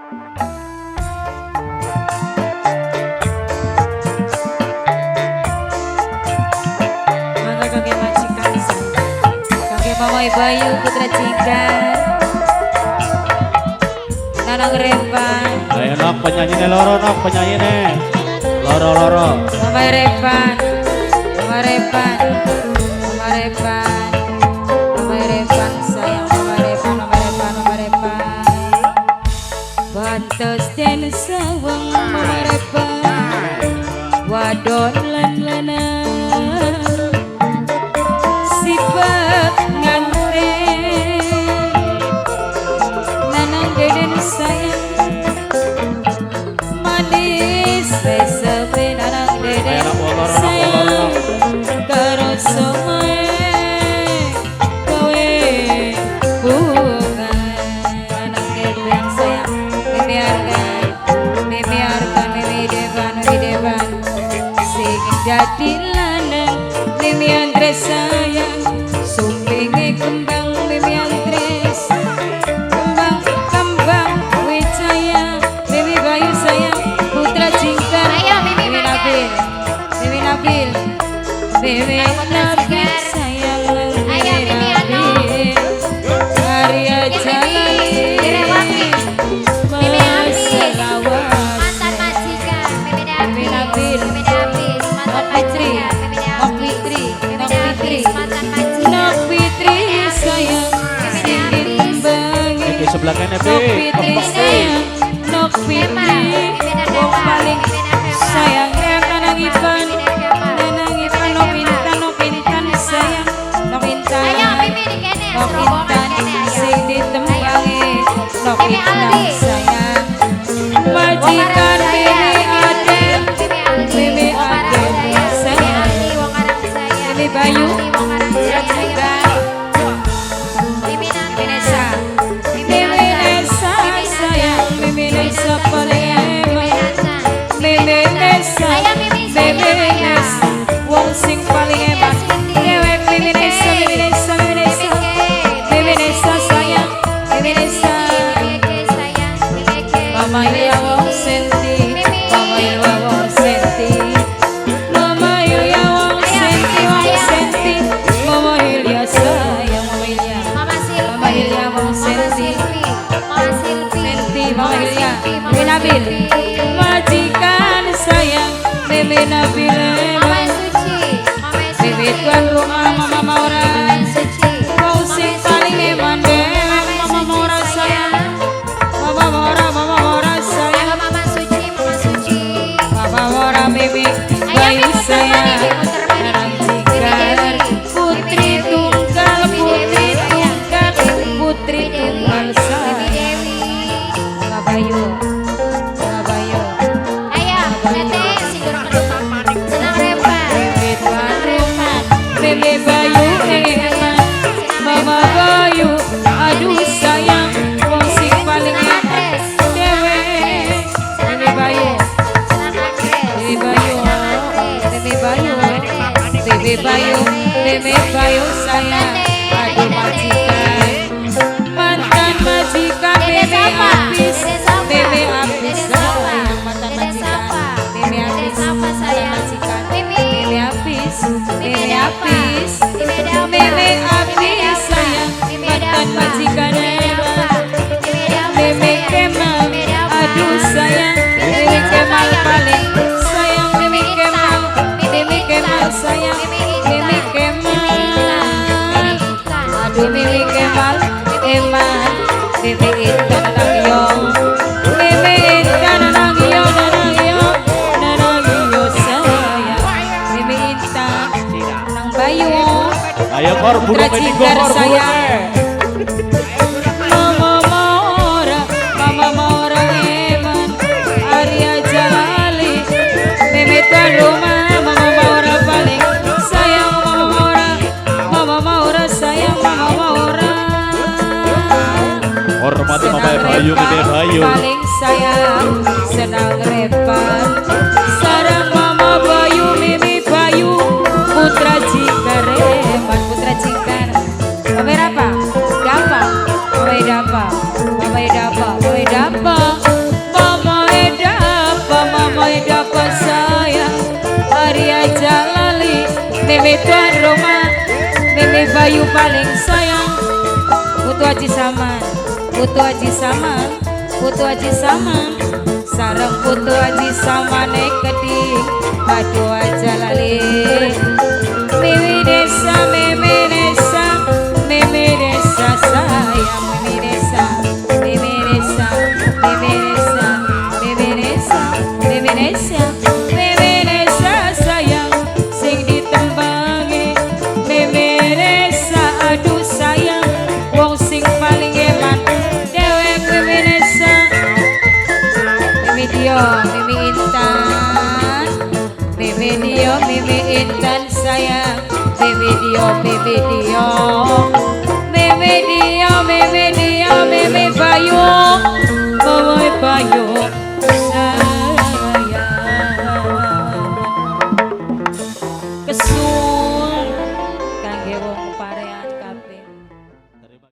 Mangga kangge majikan kangge Mama Bayu Putra Jingkar Nanang Revan. Ayo nok penyanyine loro nok penyanyine. Loro-loro. Mama Revan, Mama Revan, Mama Revan, Mama Revan sayang, Mama Revan, Mama Revan, Mama Revan. Bantes den sawang Mama Revan, wadon lan lanang, sifat nganten, nanang deden sayang. Manis resepe nanang dede Ayo, nak, loro, nak, sayang loro. Karo somae kowe bunga nanang dede yang sayang Mimi Arkan, Mimi Arkan, Mimi Devan, Mimi Devan sing dadi lanang Mimi Andres sayang sumpinge kembang Mimi Andres kembang kembang Wijaya Mimi Bayu sayang Putra Jingkar. Ayo, Mimi Mimi Maya. Nabil, Mimi Nabil, Mimi Ayo, Putra Nabil Jingkar. Sayang Ayo, Mimi Mimi Ano. Nabil Arya Mimi Jalali Direwati. Mimi Apis. Maselawat Mantan majikan Mimi Mimi Apis. Nabil. Mimi Apis mantan Nok Fitri. majikan Mimi Nok Apis. Fitri. Mimi Nok Fitri. Apis mantan majikan Nok Fitri sayang Mimi sing Apis. ditembangi Iki sebelah kene Nok Bi. Fitri Kempek Bi. sayang Nok Fitri wong paling sayang Nanang Ivan, Nanang Ivan, Nok Intan, Nok Intan sayang Nok Intan. Ayo Mimi di kene Nok serombongan Intan kene ayo. Sing ditembangi Nok Mimi Intan Aldi. Sayang majikan Jaya, Mimi Ade Mimi Aldi, Mimi Wong Ade Jaya, Mimi sayang Aldi, Wong Arang Jaya, Mimi Bayu Aldi, Wong Arang Putra Jaya, ayo Jingkar Mimi Nana, Mimi Nesa Mimi Mimi Nana, Nesa Mimi Nana, sayang Mimi Nesa paling Mimi eman Nana, Mimi Nesa Ayo Mimi sayang, Mimi ayo. Nesa wong sing paling Mimi eman Cindy, dewek Mimi Mimi Nesa Kay, Mimi Nesa Mimi Nesa Mimi Kay, Mimi Nesa sayang Mimi Nesa Mimi Kay sayang, Mimi Kay, Mama Mimi Ilya wong Cindy. senti Mimi. Mama Ilya wong senti Mama Ilya wong Ayo, senti Mimi wong sayang. Senti Mama Ilya sayang Mama Ilya Mama Silvi, Mama Hilya wong Mama senti. Silvi, Mama Silvi, Senti Mama Mama Hilya Silvi, Mama Mimi Nabil Silvi. Majikan sayang Mimi Nabil Mama Suci, Mama Suci, Mimi tuan rumah Mama Mama Suci, Maura Mama Suci, Wong Mama sing paling Suci, eman dewek Mama Mama Suci Maura sayang sayang. Mama Maura Mama Maura sayang Ayo Mama Suci, Mama Suci. Mama Maura Mimi Ayo Bayu Mimi muter sayang mani, Mimi muter mani. Nanang Mimi Jingkar Dewi, Putri Mimi Dewi, tunggal Mimi Putri Dewi sayang, tunggal Mimi Dewi, Putri Mimi Dewi, tunggal Mimi sayang Dewi. Mama Bayu Mama Bayu Ayo, Tete sing durung Senang Revan, Mimi tuan Senang rumah Revan. Mimi Bayu eman Mama Bayu aduh sayang wong sing paling Senang eman Andres, dewe Senang Mimi Bayu Andres, Senang Andres, Mimi Bayu Senang Andres, Mimi Bayu Senang Andres, Mimi Bayu Senang Mimi Andres. Bayu sayang Tete, aduh ayo Tete. Majikan mantan majikan Dede Mimi siapa? Apis Dede siapa? Mimi Apis Dede siapa? sayang mantan Dede majikan siapa? Mimi Dede Apis siapa mantan sayang? majikan Mimi. Mimi Apis Mimi Mimi ada apa? Apis Mimi ada apa? Mimi Mimi Apis ada apa? sayang Mimi ada mantan apa? majikan Mimi ada eman apa? Mimi ada apa Mimi sayang? Kemal Mimi ada apa? aduh sayang Mimi Mimi ada Kemal sayang, paling Mimi. sayang Mimi Mimi Kemal Intan, Mimi Mimi Kemal Intan, sayang Mimi Mimi Intan, Mimi Intan, Kemal Mimi Intan, aduh Mimi Mimi Intan, Kemal Mimi eman Intan. Mimi Intan nang yo Mimi Intan nang yo nang yo nang yo sayang Mimi Intan nang Bayu Ayo kor Putra burung ini Jingkar kor sayang burungnya. Mama Maura, Mama Maura eman Arya Jalali Mimi tuan rumah Mama Maura paling sayang Mama Maura Mama Maura sayang Mama Maura Hormati Mama Senang Bayu, Mimi Repan Bayu. paling sayang Senang Repan sarang Mama Bayu Mimi Bayu Putra Jingkar eman Putra Jingkar Mama apa? Dapa Mama Dapa Mama Dapa Mama Dapa Meme tuan rumah, Meme Bayu paling sayang. Putu Haji Saman, Putu Haji Saman, Putu Haji Saman, sareng Putu Haji Samane keding, aduh aja lali. Meme desa, meme desa, meme desa sayang, meme desa, meme desa, meme desa, meme desa, meme desa, meme desa sayang, sing ditembangi, meme desa aduh sayang, wong sing paling eman, dewek meme desa. Meme Dio, Meme Intan, Meme Dio, Meme Intan sayang, Meme Dio, Meme Dio.